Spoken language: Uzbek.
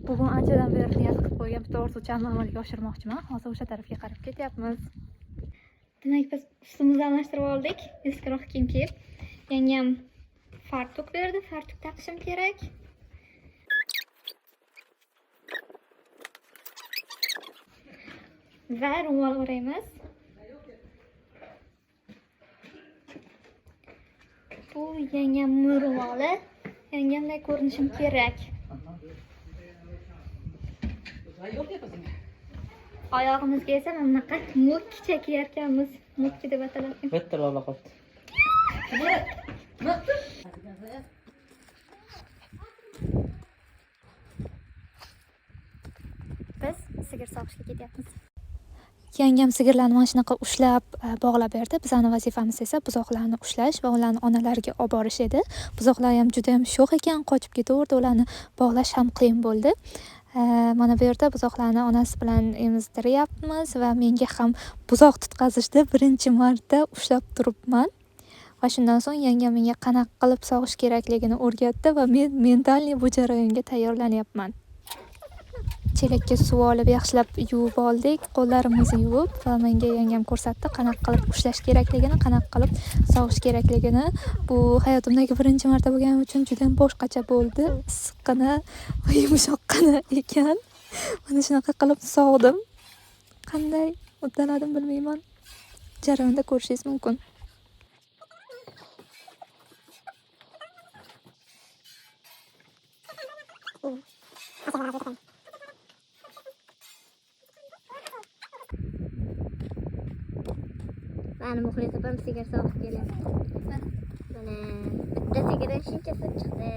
Bugun anchadan beri niyat qilib qo'ygan bitta orzuchamni amalga oshirmoqchiman. Hozir o'sha tarafga qarab ketyapmiz. Demak, biz ustimizni almashtirib oldik. Eskiroq kiyim kiyib. Yangam fartuk berdi. Fartuk taqishim kerak. Va ro'mol o'raymiz. Bu yangamning ro'moli. Yangamday ko'rinishim kerak. Oyog'imizga esa mana bunaqa mo'kkicha kiyarkanmiz. Mo'kki deb ataladi. Bitta lola qolibdi. Biz sigir sog'ishga ketyapmiz. Yangam sigirlarni mana shunaqa ushlab bog'lab berdi. Bizani vazifamiz esa buzoqlarni ushlash va ularni onalariga olib borish edi. Buzoqlar ham juda ham sho'x ekan, qochib ketaverdi. Ularni bog'lash ham qiyin bo'ldi. Mana bu yerda buzoqlarni onasi bilan emizdiryapmiz va menga ham buzoq tutqazishda birinchi marta ushlab turibman. Va shundan so'ng yangam menga qanaqa qilib sog'ish kerakligini o'rgatdi va men mentalniy bu jarayonga tayyorlanyapman. Chelakka suv olib yaxshilab yuvib oldik, qo'llarimizni yuvib va menga yangam ko'rsatdi qanaqa qilib ushlash kerakligini, qanaqa qilib sog'ish kerakligini. Bu hayotimdagi birinchi marta bo'lgani uchun juda ham boshqacha bo'ldi. Issiqqina va yumshoqqina ekan. Mana shunaqa qilib sog'dim. Qanday uddaladim bilmayman. Jarayonda ko'rishingiz mumkin. Mani Muxlis opam sigir sog'ib kelyapti. Mana bitta sigirdan shuncha sut chiqdi.